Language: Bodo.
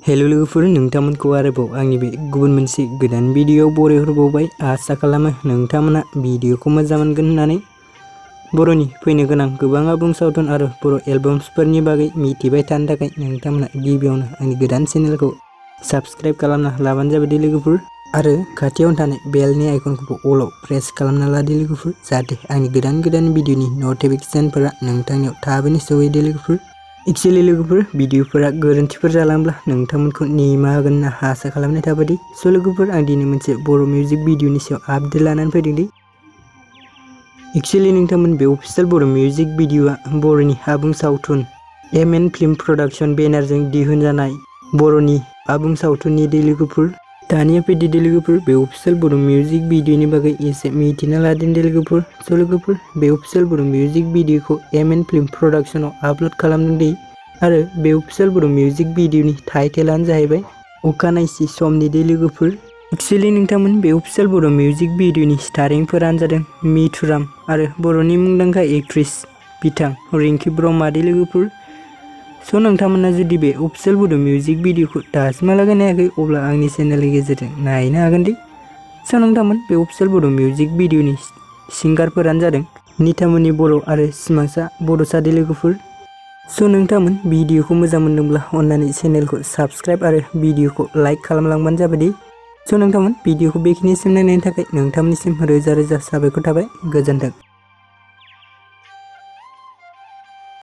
हेलो लोगोफोर, नोंथांमोनखौ आरोबाव आंनि बे गुबुन मोनसे गोदान भिडियोआव बरायहरबावबाय। आसा खालामो नोंथांमोना भिडियोखौ मोजां मोनगोन होननानै। बर'नि फैनो गोनां गोबां आबुं सावथुन आरो बर' एलबाम्सफोरनि बागै मिथिबाय थानो थाखाय नोंथांमोना गिबियावनो आंनि गोदान चेनेलखौ साबस्क्राइब खालामना लाबानो जाबाय लोगोफोर, आरो खाथियावनो थानाय बेलनि आइकनखौ अलाव प्रेस खालामना लादो लोगोफोर, जाहाथे आंनि गोदान भिडियोनि नटिफिकेशनफोरा नोंथांनियाव थाबैनो सौहैदो लोगोफोर। एक्चुअली लोगोफोर, भिडियोफोरा गोरोन्थिफोर जालांब्ला नोंथांमोनखौ निमाहा होगोन होनना आसा खालामनाय थाबाय। स' लोगोफोर, आं दिनै मोनसे बर' मिउजिक भिडियोनि सायाव आपडेट लानानै फैदों दि एक्चुअली नोंथांमोन बे अफिसियेल बर' मिउजिक भिडियोआ बर'नि आबुं सावथुन एमएन फिल्म प्रोडक्शन बेनारजों दिहुनजानाय बर'नि आबुं सावथुननि दै लोगोफोर। दानिया फैदो दे लोगोफोर, बे अफिसियेल बर' मिउजिक भिडियोनि बागै एसे मिथिना लादों दे लोगोफोर। स' लोगोफोर, बे अफिसियेल बर' मिउजिक भिडियोखौ एमएन फिल्म प्रोडक्शनाव आपल'ड खालामदों दे, आरो बे अफिसियेल बर' मिउजिक भिडियोनि टाइटेलानो जाहैबाय अखानाइसि समनि दै लोगोफोर। एक्चुअली नोंथांमोन बे अफिसियेल बर' मिउजिक भिडियोनि स्टारिंफोरानो जादों मिथुराम आरो बर'नि मुंदांखा एक्ट्रेस बिथां रिंकी ब्रह्मा दै लोगोफोर। स' नोंथांमोना जुदि बे अफिसियेल बर' मिउजिक भिडियोखौ दासिमहालागै नायाखै, अब्ला आंनि चेनेलनि गेजेरजों नायनो हागोन दि। स' नोंथांमोन बे अफिसियेल बर' मिउजिक भिडियोनि सिंगारफोरानो जादों निथामनि बर' आरो सिमांसा बड'सा दै लोगोफोर। स' नोंथांमोन भिडियोखौ मोजां मोनदोंब्ला अन्नानै चेनेलखौ साबस्क्राइब आरो भिडियोखौ लाइक खालामलांबानो जाबाय दे। स' नोंथांमोन भिडियोखौ बेखिनिसिम नायनायनि थाखाय नोंथांमोननिसिम रोजा रोजा साबायखर थाबाय। गोजोन्थों।